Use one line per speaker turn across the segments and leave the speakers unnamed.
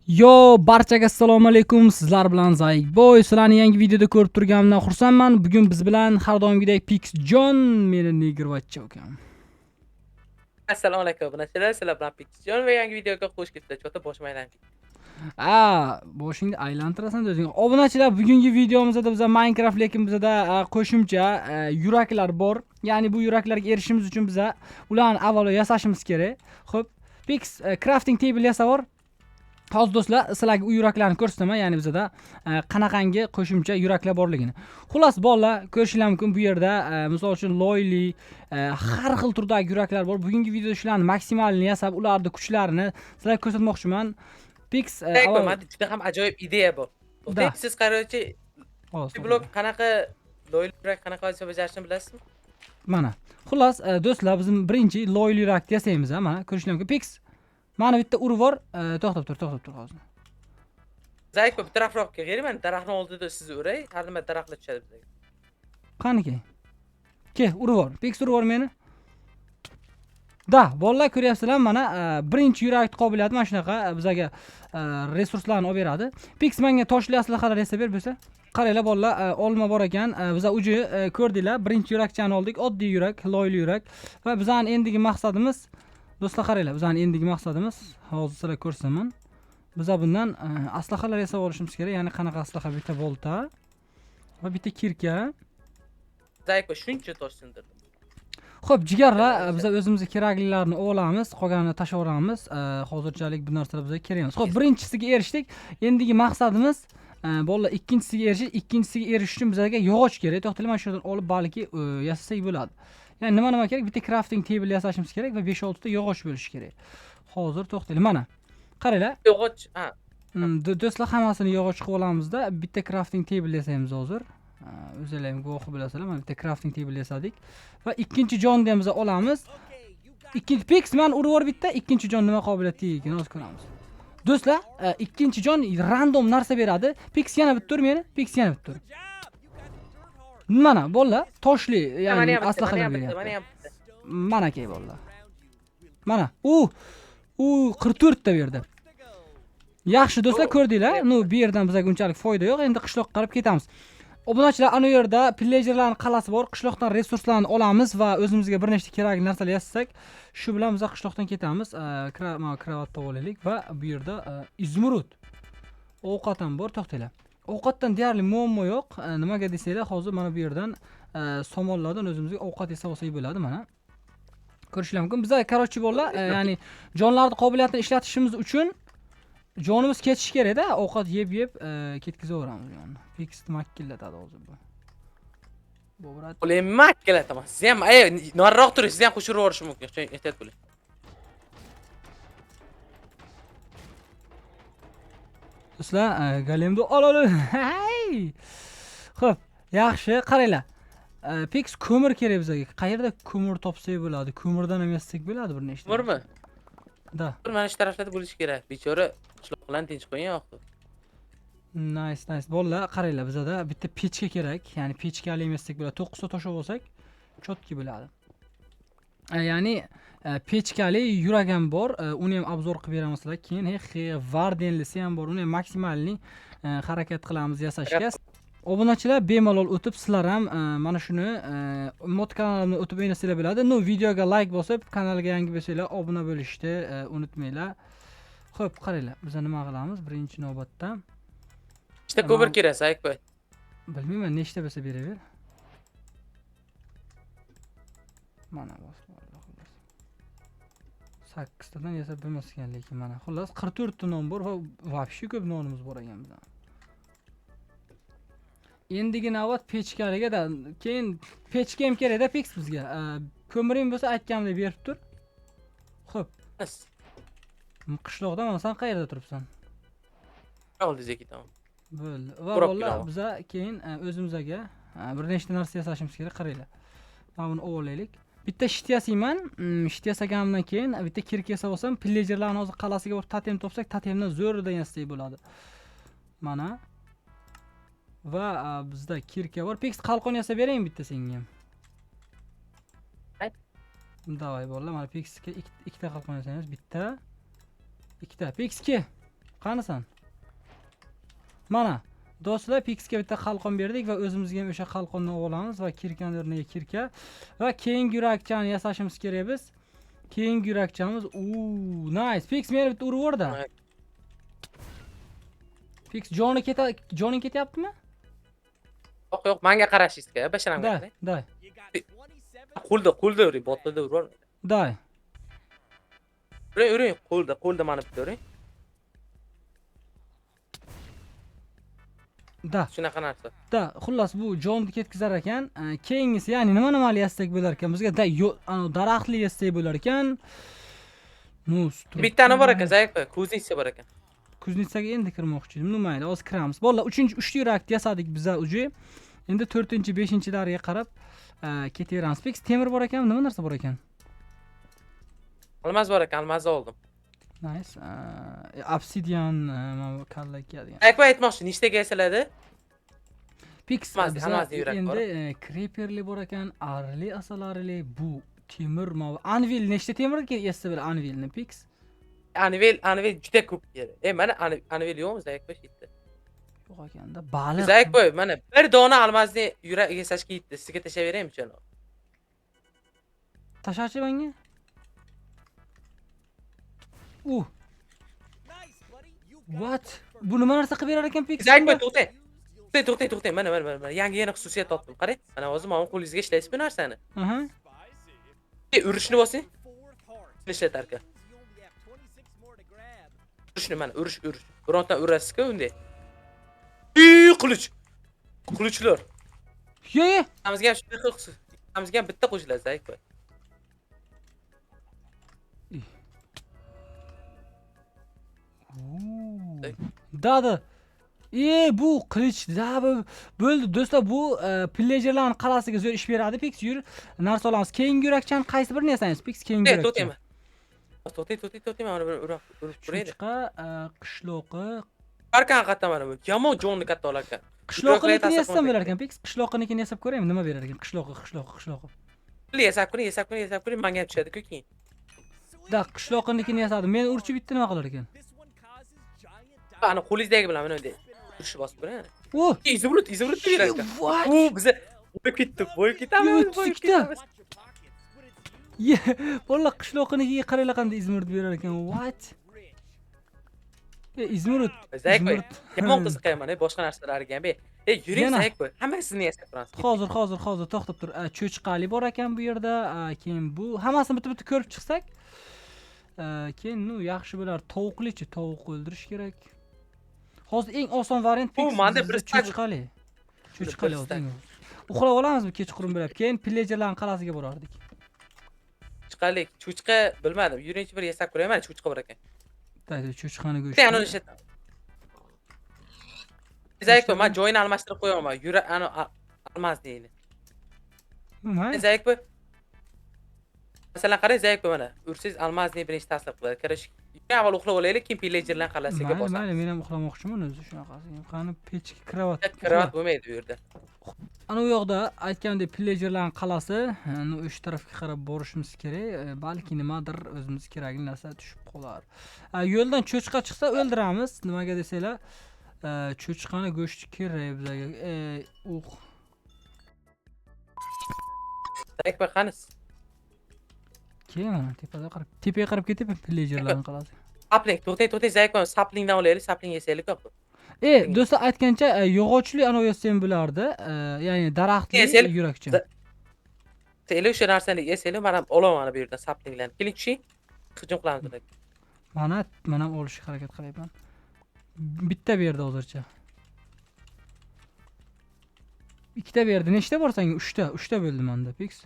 Yo, barchaga assalomu alaykum. Sizlar bilan Zaik Boy. Sizlarni yangi videoda ko'rib turganimdan xursandman. Bugun biz bilan har doimgidek Pix John, meni negervachcha ukam.
Assalomu alaykum obunachilar, sizlar bilan Pixjon va yangi videoga xush kelibsizlar. Чё-то boshim aylanib ketdi.
A, boshingni aylantirasan o'zing. Obunachilar, bugungi videomizda biz Minecraft, lekin bizda qo'shimcha yuraklar bor. Ya'ni bu yuraklarga erishishimiz uchun biza ularni avvalo yasashimiz kerak. Xo'p, Pix crafting table yasab bor. Hozir do'stlar, sizlarga u yuraklarni ko'rsataman, ya'ni bizada qanaqangi qo'shimcha yuraklar borligini. Xullas, bolalar, ko'rishinglar mumkin bu yerda, misol uchun loyli, har xil turdagi yuraklar bor. Bugungi videoda shularni maksimalini yasab, ularni kuchlarini sizlarga ko'rsatmoqchiman. Pix
Avval menda juda ham ajoyib ideya bor.
Da.
Siz qaraychi,
Hozir.
Blok qanaqa loyli yurak qanaqa vazifa bajarishini bilasizmi?
Mana. Xullas, do'stlar, biz birinchi loyli yurakni yasaymiz, ha, mana ko'rishinglar mumkin. Pix, mana bitta urib bor, to'xtab tur, to'xtab tur hozir.
Zaik, bir tarafroqqa keling, mana daraxtni oldida sizni uray, har nima daraxtlar tushadi bizga.
Qaniki? Ke, urib bor. Pix, urib bor meni. Da, bolalar, ko'ryapsizlar, mana birinchi yurak qobiliyati mana shunaqa bizaga resurslarni olib beradi. Pix, menga toshli aslahalar yasab ber bo'lsa. Qaranglar bolalar, olma bor ekan. Biza уже ko'rdinglar, birinchi yurakchani oldik, oddiy yurak, loyli yurak. Va bizani endigi maqsadimiz, do'stlar, qaranglar, bizani endigi maqsadimiz hozir sizlarga ko'rsataman. Biza bundan aslahalar yasab olishimiz kerak. Ya'ni qanaqa aslaha? Bitta bolta va bitta кирка.
Zaik, shuncha tosh sindirdim.
Xo'p, jigarlar, biz o'zimizga keraklilarini olamiz, qolganini tashlaveramiz. Hozirchalik bu narsalar bizga kerak emas. Xo'p, birinchisiga erishdik. Endigi maqsadimiz bolalar ikkinchisiga erishish. Ikkinchisiga erishish uchun bizga yog'och kerak. To'xtanglar, mana shu yerdan olib balki yasasak bo'ladi. Ya'ni nima nima kerak? Bitta crafting table yasashimiz kerak va 5-6 ta yog'och bo'lishi kerak. Hozir to'xtanglar, mana. Qaranglar.
Yog'och, ha.
Do'stlar, hammasini yog'och qilib olamizda, bitta crafting table yasaymiz hozir. O'zinglar ham guvohi bo'lasizlar. Mana bitta crafting table yasadik va ikkinchi jonni ham biz olamiz. Ikkinchi Pix, man urib yubor bitta, ikkinchi jon nima qobiliyatga ega ekan, hozir ko'ramiz. Do'stlar, ikkinchi jon random narsa beradi. Pix, yana bitta ur meni, Pix, yana bitta ur. Mana bolalar, toshli,
Mana
ya'ni
ham bitta, mana
aslahalar
ham bitta, mana
beryapti.
ham bitta.
Mana key bolalar. Mana, u 44 ta berdi. Yaxshi do'stlar, ko'rdinglar. Ну, bu yerdan bizga unchalik foyda yo'q. Endi qishloqqa qarab ketamiz. Obunachilar, ana u yerda pillagerlarning qal'asi bor. Qishloqdan resurslarni olamiz va o'zimizga bir nechta kerakli narsalar yasasak, shu bilan biz qishloqdan ketamiz. Mana kravatni olaylik va bu yerda изумруд. Ovqat ham bor, to'xtanglar. Ovqatdan deyarli muammo yo'q. Nimaga desanglar, hozir mana bu yerdan somonlardan o'zimizga ovqat yasab olsak bo'ladi, mana. Ko'rishlar mumkin. Bizlar, короче, bolalar, ya'ni jonlarning qobiliyatini ishlatishimiz uchun jonimiz ketishi kerakda, ovqat yeb-yeb ketkazaveramiz jonni. Pix makkillatadi hozir bu. Bu брат.
O'ling makkilataman. Siz ham, ey, nariroq turing, sizni ham qo'shirib yuborishi mumkin. Ehtiyot bo'ling.
Do'stlar, galemni ol ol. Hey! Xo'p, yaxshi, qaranglar. Pix, ko'mir kerak bizga. Qayerda ko'mir topsak bo'ladi? Ko'mirdan ham yasasak bo'ladi bir nechta.
Ko'mirmi?
Da.
Bir mana shu taraflarda bo'lishi kerak. Bechora qishloq bilan tinch qo'ying oxir.
Nice, nice. Bolalar, qaranglar, bizada bitta pechka kerak. Ya'ni pechkali ham yasasak bo'ladi. 9 ta tosh olsak, чётко bo'ladi. Ya'ni pechkali yurak ham bor. Uni ham обзор qilib beraman sizlarga. Keyin he, vardenlisi ham bor. Uni ham maksimalni harakat qilamiz yasashga. Obunachilar, bemalol o'tib sizlar ham mana shuni mod kanalimni o'tib o'ynasanglar bo'ladi. Ну, videoga like bosib, kanalga yangi bo'lsanglar obuna bo'lishni unutmanglar. Xo'p, qaranglar, biz nima qilamiz birinchi navbatda?
Nechta ko'mir kerak, Zaikboy?
Bilmayman, nechta bo'lsa beraver. Mana bosib oldi, xullas. 8 tadan yasab bo'lmas ekan, lekin mana xullas 44 ta non bor va вообще ko'p nonimiz bor ekan bizning. Endigi navbat pechkaliga da, keyin pechka ham kerakda Pix bizga. Ko'miring bo'lsa aytganimdek berib tur. Xo'p. Qishloqda sen qayerda turibsan?
Oldingizga ketaman.
Bo'ldi. Va
Qurab
bolalar,
kelaman.
biza keyin o'zimizga bir nechta narsa yasashimiz kerak, qaranglar. Mana buni olaylik. Bitta shit yasayman. Shit yasaganimdan keyin bitta кирка yasab olsam, pillagerlarni hozir qal'asiga borib totem topsak, totemdan zo'ridan yasasak bo'ladi. Mana. Va bizda кирка bor. Pix, qalqon yasab bering bitta senga.
Ayt.
Давай bolalar, mana Pixga ikkita qalqon yasaymiz. Bitta, ikkita. Pix ke. Qanisan? Mana do'stlar, Pixga bitta qalqon berdik va o'zimizga ham o'sha qalqonni olamiz va kirkani o'rniga kirka va keyingi yurakchani yasashimiz kerak biz. Keyingi yurakchamiz, nice. Pix meni bitta urib yubordi. Pix joni keta, joning ketyaptimi?
Yo'q, yo'q, menga qarashingiz kerak, basharamga
Da,
qarang.
Da.
Qo'lda, qo'lda uring, botlarda urib yubormang.
Day.
Uring, uring, qo'lda, qo'lda mana bitta uring.
Da.
Shunaqa narsa.
Da, xullas bu jonni ketkazar ekan. Keyingisi, ya'ni nima nimali yasak bo'lar ekan bizga? Da, daraxtli yasak bo'lar ekan. Ну,
Bittani bor ekan, Zayek, кузница bor ekan.
Кузница ga endi kirmoqchi edim. Ну, mayli, hozir kiramiz. Bolalar, 3-chi 3 yurakni yasadik biza уже. Endi 4-chi, 5-chilariga qarab ketaveramiz. Peki temir bor ekanmi? Nima narsa bor ekan?
Almaz bor ekan, almazni oldim.
Nice. Obsidian, mana bu kalla kelgan.
Zayek aytmoqchi, nechtaga yasaladi?
Pix
Almaz,
biza
almazni yurak bor.
Endi creeperli bor ekan, arili, asalarili, bu temir, mana anvil nechta temirga yasa bo'ladi anvilni, Pix?
Anvil, anvil juda ko'p kerak. Mana anvil yo'qmi, Zayek boy yerda?
Yo'q ekanda, baliq.
Zayek boy, mana bir dona almazni yurak yasashga yetdi. Sizga tashlab beraymi shuni?
Tashlachi menga. What? Bu nima narsa qilib berar ekan, Pix?
Zayek boy, to'xtang. To'xtang, to'xtang, to'xtang. Mana, mana, mana, yangi yana xususiyat topdim. Qarang. Mana hozir mana qo'lingizga ishlaysiz bu narsani.
Aha.
Urishni bosing. Ishlatar ekan. Urishni mana, urish, urish. Bironta urasiz-ku unday. Ey, qilich. Qilichlar.
Ye, ye.
Hamizga ham shunaqa xusus. Hamizga ham bitta qo'shiladi, Zayek boy.
Dada. Bu qilich, da, bu bo'ldi do'stlar, bu pillagerlarning qal'asiga zo'r ish beradi. Pix, yur, narsa olamiz. Keyingi yurakchani qaysi birini yasaymiz? Pix, keyingi yurakcha.
To'xtayman. To'xtang, to'xtang, to'xtang, mana buni urib, urib ko'raylik.
Cho'chqa, qishloqi.
Arkan qayerda mana bu? Yomon jonni katta olar ekan.
Qishloqinikini yasam bo'lar ekan, Pix. Qishloqinikini yasab ko'raymi, nima berar ekan? Qishloqi, qishloqi, qishloqi.
Yasab ko'ring, yasab ko'ring, yasab ko'ring, menga ham tushadi-ku keyin.
Da, qishloqinikini yasadim. Men urchi bitta nima qilar ekan?
Ana qo'lingizdagi bilan mana bunday urishib bosib ko'ring ana. Izumrud, izumrud berar ekan.
What?
U biza bo'yib ketdik, bo'yib ketamiz,
Yo,
bo'yib
ikkita.
ketamiz.
Ye, bolalar, qishloqinikiga qaranglar qanday izumrud berar ekan. What? Izumrud.
Zayek boy,
Izumrud.
yomon qiziqayman, boshqa narsalarga ham. Yuring
Yana.
Zayek boy, hammasini yasab turamiz.
Hozir, hozir, hozir to'xtab tur. Cho'chqali bor ekan bu yerda. Keyin bu hammasini bitta-bitta ko'rib chiqsak, keyin nu yaxshi bo'lar. Tovuqlichi, tovuq o'ldirish kerak. Hozir eng oson variant
Bu
Pix
menda
bizda
bir stag.
cho'chqali. Cho'chqali
Bir
hozir
stag.
eng oson. Uxlab olamizmi kechqurun bo'lib? Keyin pillagerlarning qal'asiga borardik.
Cho'chqalik, cho'chqa bilmadim. Yuringchi bir yasab ko'ray, mana cho'chqa bor ekan.
Daydi, cho'chqani go'shti.
Bitta uni ishlataman. Zayek boy, men joyini almashtirib qo'yaman. Yura, ani almaz deydi.
Nima?
Zayek boy. Masalan, qarang Zayek boy, mana ursangiz almazni birinchi taslim qiladi. Kirish. Avval uxlab olaylik, keyin pillagerlar qal'asiga
Mayli,
bosamiz.
mayli, men ham uxlamoqchiman o'zi shunaqasi. Qani pechka, kravat.
Kravat bo'lmaydi bu yerda.
Ana u yoqda aytgandek pillagerlarning qal'asi, ana o'sha tarafga qarab borishimiz kerak. Balki nimadir o'zimiz kerakli narsa tushib qolar. Yo'ldan cho'chqa chiqsa o'ldiramiz. Nimaga desanglar, cho'chqani go'shti kerak bizga. O'q.
Zayek boy, qanisi?
Keyin mana tepada qarab, tepaga qarab ketyapman pillagerlarning qal'asi.
Sapling, to'xtang, to'xtang, Zayek boy, saplingdan olaylik, sapling yasaylik yo'q.
Do'stlar aytgancha, yog'ochli anavi yasam bo'lardi. Ya'ni daraxtli
Yasaylik.
yurakcha.
Yasaylik o'sha narsani yasaylik, men ham olaman mana bu yerdan saplinglarni. Keling tushing. Hujum qilamiz ularga.
Mana, men ham olishga harakat qilyapman. Bitta berdi hozircha. Ikkita berdi. Nechta bor senga? Uchta, uchta bo'ldi menda, Pix.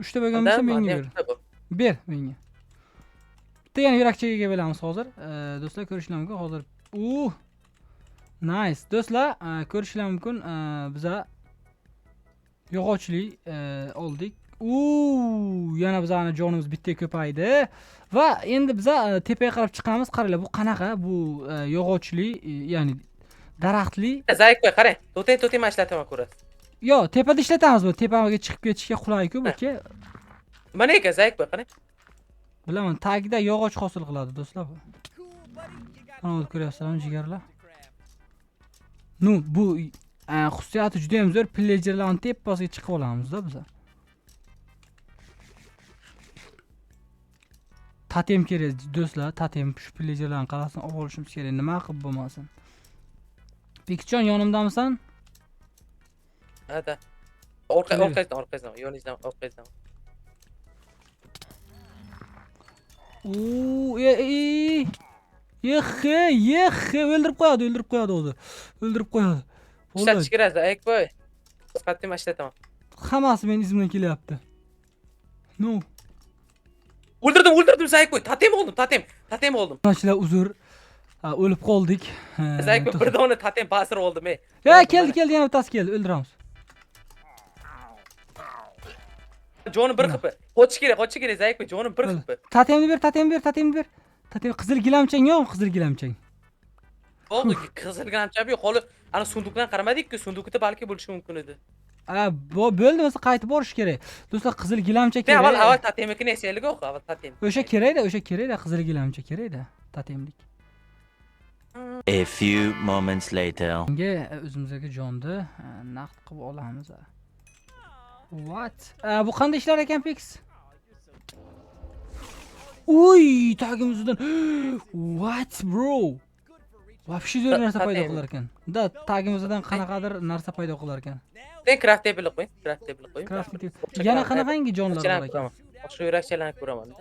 Uchta bo'lgan bo'lsa
Menda
menga
ham
ber.
uchta bor.
Ber menga. Bitta yana yurakchaga ega bo'lamiz hozir. Do'stlar, ko'rishlar mumkin hozir. Nice. Do'stlar, ko'rishlar mumkin. Biza yog'ochli oldik. Yana bizani jonimiz bitta ko'paydi. Va endi biza tepaga qarab chiqamiz. Qaranglar, bu qanaqa? Bu yog'ochli, ya'ni daraxtli.
Zayek boy, qarang. To'xtang, to'xtang, men ishlataman ko'rasiz.
Yo, tepada ishlatamiz bu. Tepaga chiqib ketishga qulay-ku bu, aka.
Mana ekan, Zayek boy, qarang.
Bilaman, tagida yog'och hosil qiladi do'stlar bu. Mana o'zi ko'ryapsizlarmi, jigarlar? Ну, bu xususiyati juda ham zo'r. Pillagerlarni tepasiga chiqib olamiz-da biz. Totem kerak do'stlar, totem shu pillagerlarni qalasini olib olishimiz kerak, nima qilib bo'lmasin. Pikchon yonimdamisan?
Ha, da. Orqa orqangizdan, orqangizdan, yoningizdan, orqangizdan.
U, e, e, Yexhe, yexhe, o'ldirib qo'yadi, o'ldirib qo'yadi o'zi. O'ldirib qo'yadi.
Ishlatish kerak, Ayakboy. Qattiq ishlataman.
Hammasi meni izimdan kelyapti. No.
O'ldirdim, o'ldirdim Zaykoy. Totem oldim, totem. Totem oldim.
Obunachilar uzr. O'lib qoldik.
Zaykoy bir dona totem basir oldim, ey.
Ya keldi, keldi, yana bittasi keldi, o'ldiramiz.
Joni bir qilib. Qochish kerak, qochish kerak Zaykoy, joni bir qilib.
Totemni ber, totemni ber, totemni ber. Totem qizil gilamchang yo'qmi, qizil gilamchang?
Yo'q, qizil gilamchang yo'q. Holi ana sundukdan qaramadik-ku, sundukda balki bo'lishi mumkin edi.
Bo'ldi, bo'lsa qaytib borish kerak. Do'stlar, qizil gilamcha kerak.
Avval avval totemnikini yasaylik, yo'q, avval totem.
O'sha kerakda, o'sha kerakda, qizil gilamcha kerakda, totemlik.
A few moments later.
Unga o'zimizdagi jonni naqd qilib olamiz. What? Bu qanday ishlar ekan, Pix? Uy, tagimizdan. What, bro? Вообще zo'r narsa paydo qilar ekan. Da, tagimizdan qanaqadir narsa paydo qilar ekan.
Sen craft table qo'ying, craft table qo'ying.
Crafting table. Yana qanaqangi jonlar bor ekan?
Shu yurakchalarni ko'raman.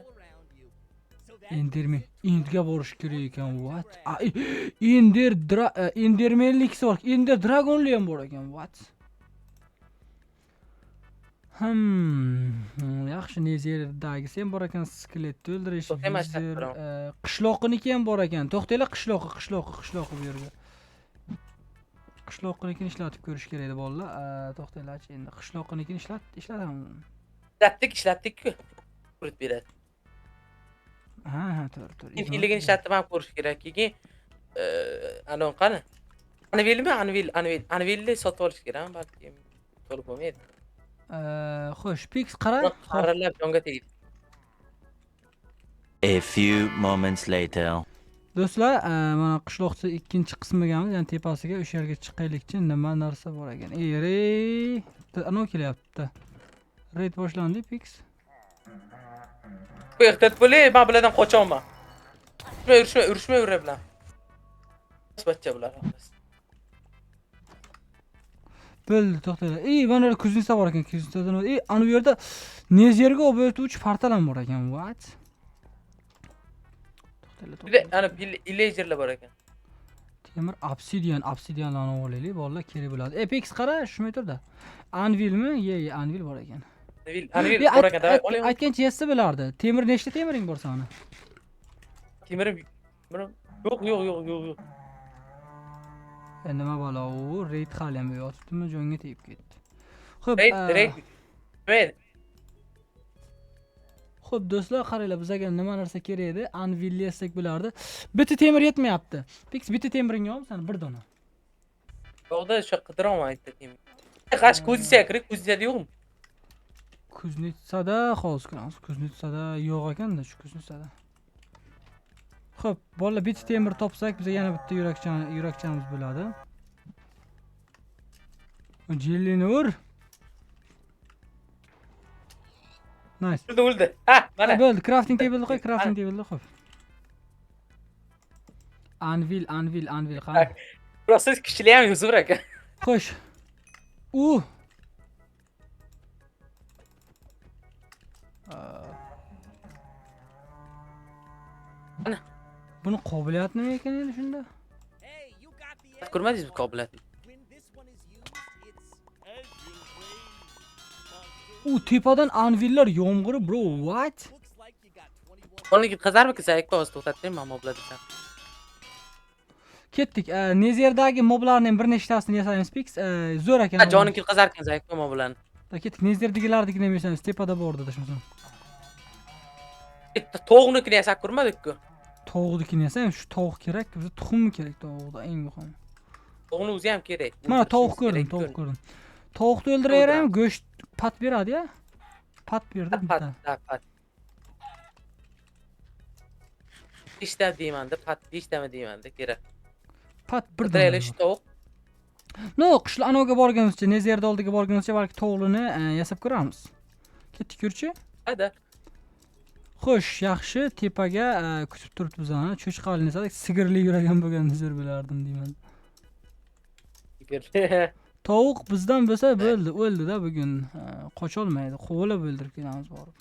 Enderman. Endga borish kerak ekan. What? Ender Endermanliksi bor. Ender Dragonli ham bor ekan. What? Yaxshi, Nezerdagisi ham bor ekan, skeletni o'ldirish, Nezer, qishloqiniki ham bor ekan. To'xtanglar, qishloqi, qishloqi, qishloqi bu yerga. Qishloqinikini ishlatib ko'rish kerak edi bolalar. To'xtanglarchi, endi qishloqinikini ishlatamiz.
Ishlatdik, ishlatdik-ku. Ko'rib beradi.
Ha, ha, to'g'ri, to'g'ri.
Intilligini ishlatib ham ko'rish kerak. Keyin anon qani? Anvilmi? Anvil, Anvil, Anvilni sotib olish kerak, balki to'g'ri bo'lmaydi.
Xo'sh, Pix qara.
Qaralab jonga tegdi.
A few moments later.
Do'stlar, mana qishloqcha ikkinchi qismigamiz, ya'ni tepasiga o'sha yerga chiqaylikchi, nima narsa bor ekan. Ey, rey, anov kelyapti. Raid boshlandi, Pix.
Ehtiyot bo'ling, men bulardan qochaman. Urushma, urushma, urushma ular bilan. Bachcha bular.
Bo'ldi, to'xtanglar. Ey, mana yerda kuznitsa bor ekan, kuznitsadan ey, ana bu yerda Nezerga olib o'tuvchi portal ham bor ekan. What? To'xtanglar, to'xtanglar.
Ana illagerlar bor ekan.
Temir obsidian, obsidianlarni olaylik, bolalar kerak bo'ladi. Ey, Pix qara, shu metrda. Anvilmi? Ye, ye, anvil bor ekan.
Anvil, anvil bor ekan, davay, oling.
Aytgancha yetsa bo'lardi. Temir nechta temiring bor sani?
Temirim, temirim yo'q, yo'q, yo'q, yo'q, yo'q.
Nima balo u? Raid hali ham yotibdimi, jonga tegib ketdi. Xo'p,
Raid, raid. Raid.
Xo'p, do'stlar, qaranglar, bizga nima narsa kerak edi? Anvilni yasak bo'lardi. Bitta temir yetmayapti. Pix, bitta temiring yo'qmi sani? Bir dona.
Yo'qda, o'sha qidiraman bitta temir. Qash kuznitsaga kiring, kuznitsada yo'qmi?
Kuznitsada hozir ko'ramiz. Kuznitsada yo'q ekanda, shu kuznitsada. Xo'p, bolalar, bitta temir topsak, bizga yana bitta yurakchamiz bo'ladi. Jillini ur. Nice.
O'ldi, o'ldi. Ha, mana.
Ha, bo'ldi, crafting table'ni qo'y, crafting table'ni qo'y. Anvil, anvil, anvil qani?
Biroq siz kuchli ham Yusuf aka.
Xo'sh. U.
Ana.
Buni qobiliyati nima ekan endi shunda?
Ko'rmadingizmi qobiliyatni?
U tepadan anvillar yomg'iri, bro, what?
Uni yutqazarmikin? Sen hozir to'xtatding, men moblar desam.
Ketdik. Nezerdagi moblarning bir nechtasini yasaymiz, Pix. Zo'r ekan.
Ha, jonini yutqazarkan Zayko moblarni.
Da, ketdik. Nezerdagilarnikini ham yasaymiz. Tepada bor edi adashmasam.
Bitta tovuqnikini yasab ko'rmadik-ku.
Tovuqnikini yasaymiz. Shu tovuq kerak, bizga tuxum kerak tovuqda eng muhimi.
Tovuqni o'zi ham kerak.
Mana tovuq
O'ldirishimiz
ko'rdim,
kerak,
tovuq
ko'rdim.
ko'rdim. Tovuqni o'ldiraveram, go'sht pat beradi-ya. Pat berdi
Pat,
bitta.
pat, pat. Beshta deymanda, pat beshtami deymanda kerak.
Pat bir
Qidiraylik shu tovuq.
No, qishloq anaviga borgunimizcha, Nezerda oldiga borgunimizcha balki tovuqni yasab ko'ramiz. Ketdik, yurchi.
Hadi.
Xo'sh, yaxshi, tepaga kutib turibdi bizani. Cho'chqali yasadik. Sigirli yuragan bo'lganda zo'r bo'lardim deyman. Tovuq bizdan bo'lsa bo'ldi, o'ldi-da bugun. Qocholmaydi, quvilib o'ldirib kelamiz borib.